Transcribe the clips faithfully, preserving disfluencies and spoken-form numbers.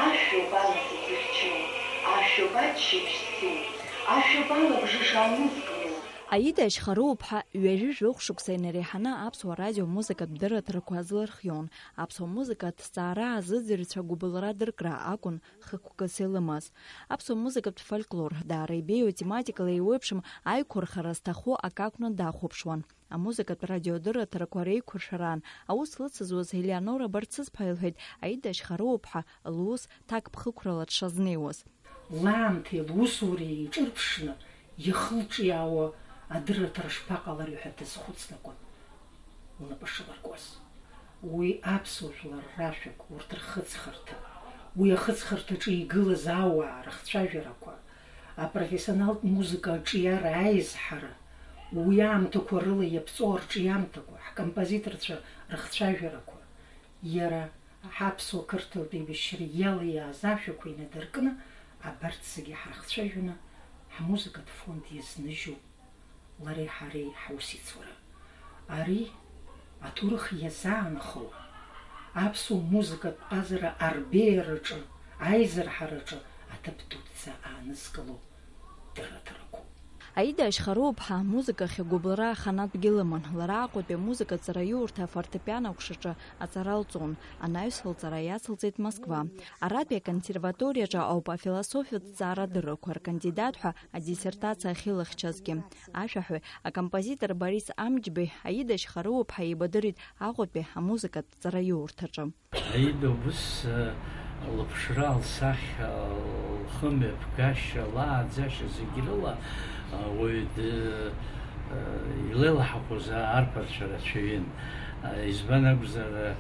Ашәоуп алаӡ зыхьчо, ашәоуп аччаԥшь зцу, ашәоуп алабжыш анызкыло. Аида Ашьхаруаԥҳа ҩажәи жәохә шықәса инареиҳаны Аԥсуа радио музыкатә дырраҭарақәа азлырхион. Аԥсуа музыкатә ҭҵаара азыӡырҩцәа гәыбылра дыркра акәын хықәкыс илымаз. Аԥсуа музыкатә фольклор даара ибеиоу тематикала еиуеиԥшым аиқәырхара зҭаху акы акәны дахәаԥшуан. Амузыкатә радиодырраҭарақәа реиқәыршәараан аус лыцызуаз Елеонора Барцыԥҳа илҳәеит, Аида Ашьхаруаԥҳа лус ҭакԥхықәрала дшазнеиуаз. Лаамҭеи лусуреи еиҿырԥшны, ихылҿиаауа адырраҭара шԥаҟалари ҳәа дазхәыцны акәын лнапы шыларкуаз. Уи аԥсуа жәлар рашәақәа, урҭ рхыҵхырҭа, уи ахыҵхырҭаҿы игылаз ауаа рыхцәажәарақәа, апрофессионалтә музыка аҿиара аизҳара, уи аамҭақәа рыла иаԥҵоу арҿиамҭақәа, ҳкомпозиторцәа рыхцәажәарақәа, иара ҳаԥсуа қырҭынтә еибашьра иалиааз ашәақәа инадыркны, абарҭ зегьы ҳрыхцәажәаны, ҳмузыкатә фонд иазныжьуп лареи ҳареи ҳусеицура. Ари аҭоурых иазаанхоу, аԥсуа музыкатә ҟазара арбеиараҿы, аизырҳараҿы аҭыԥ дуӡӡа аанызкыло дырраҭарақәоуп. Аида Ашьхаруаԥҳа амузыкахь агәыбылра аханатәгьы лыман. Лара Аҟәатәи амузыкаҵараиурҭа афортепиано аҟәшаҿы аҵара лҵон. Анаҩс лҵара иацылҵеит Москва. Аратәи аконсерваториаҿы ауп афилософиатә ҭҵаарадыррақәа ркандидат ҳәа адиссертациа ахьылыхьчазгьы. Ашәаҳәаҩ, акомпозитор Борис Амҷбеи Аида Ашьхаруаԥҳа еибадырит Аҟәатәи амузыкатә ҵараиурҭаҿы. Аида убыс, э, лыԥшра, лсахьа, лхымҩаԥгашьа, лааӡашьа зегь рыла, э, уаҩ д-, э, илеилаҳақәоз арԥарцәа рацәаҩын. Э, избан акәзар, э,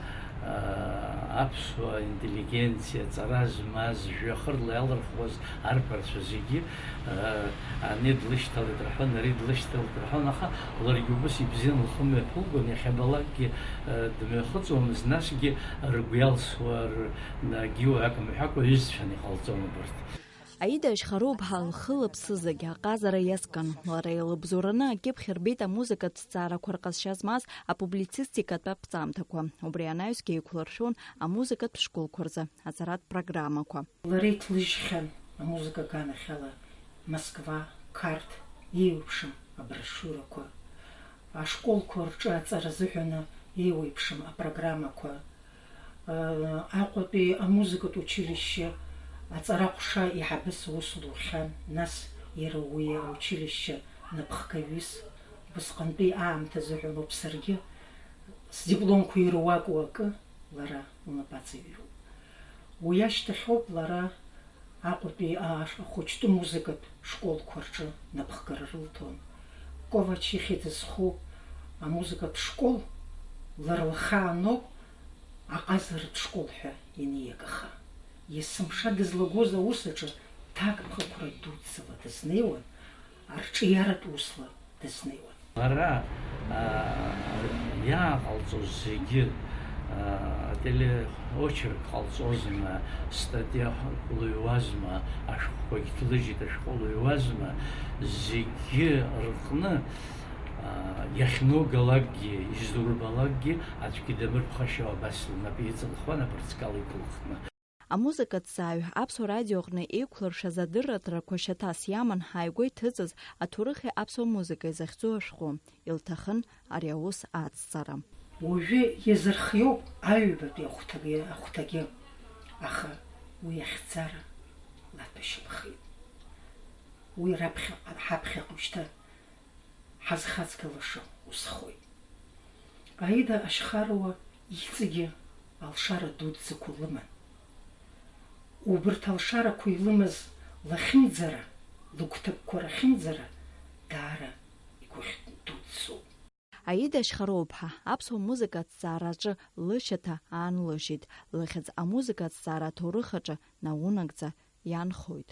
аԥсуа интеллигенциа, ҵара змаз, жәҩахырла иалырхуаз арԥарцәа зегьы, э, ани длышьҭалеит рҳәон, ари длышьҭалеит рҳәон, аха ларгьы убыс ибзиан лхы мҩаԥылгон, иахьабалакгьы, э, дымҩахыҵуамызт, насгьы ргәы иалсуа, р-, егьи уаҩ акы мҳәакәа ҩызцәан иҟалҵон убарҭ. Аида Ашьхаруаԥҳа лхы-лыԥсы зегьы аҟазара иазкын. Лара илыбзоураны акьыԥхь рбеит амузыкатә ҭҵаарақәа рҟазшьа змаз апублицистикатә аԥҵамҭақәа. Убри анаҩсгьы еиқәлыршәон амузыкатә школқәа рзы аҵаратә программақәа. Лара иҭлыжьхьан амузыка аганахьала Москва, Қарҭ, еиуеиԥшым аброшиурақәа, ашколқәа рҿы аҵара азыҳәаны еиуеиԥшым апрограммақәа, Аҟәатәи амузыкатә училишьче аҵара ҟәша еиҳабыс аус лухьан, нас иара уи аучилишьче напхгаҩыс, убысҟантәи аамҭазыҳәаноуп саргьы сдипломқәа ируаку акы лара лнапы аҵаҩроуп. Уи ашьҭахьоуп лара Аҟәатәи ахәыҷтәы музыкатә школқәа рҿы напхгара рылҭон. Ковач ихьӡ зху амузыкатә школ лара лхааноуп аҟазаратә школ ҳәа ианиагаха. Есымша дызлагоз аус аҿы ҭакԥхықәра дуӡӡала дызнеиуан, арҿиаратә усла дызнеиуан. Лара, аа, иааҟалҵоз зегьы, аа, ателеочерк ҟалҵозма, статиа лыҩуазма, ашәҟәқәагь ҭлыжьит, ашәҟәы лыҩуазма, зегьы рҟны, аа, иахьнугалакгьы, изурбалакгьы, аӡәгьы дамырԥхашьо абас лнапы иҵылхуан, апырҵкала иқәылхны. Амузыкаҭҵааҩ Аԥсуа радиоҟны еиқәлыршәаз адырраҭарақәа шьаҭас иаман ааигәа иҭыҵыз аҭоурыхи аԥсуа музыкеи захьӡу ашәҟәы. Илҭахын ари аус ацҵара. Уажәы иазырхиоуп аҩбатәи ахәҭагьы, ахәҭагьы, аха уи ахьӡара лаҭәашьа лхеит. Уи раԥхьаҟа, ҳаԥхьаҟа шьҭа ҳазхаҵгылаша усхоит. Аида Ашьхаруа иҵегьы алшара дуӡӡақәа лыман. Убырҭ алшарақәа илымаз лахьынӡара, лыгәҭакқәа рахьынӡара даара игәыхь дуӡӡоуп. Аида Ашьхаруаԥҳа аԥсуа музыка аҭҵаараҿы лышьаҭа аанлыжьит, лыхьӡ амузыка аҭҵаара аҭоурых аҿы наунагӡа иаанхоит.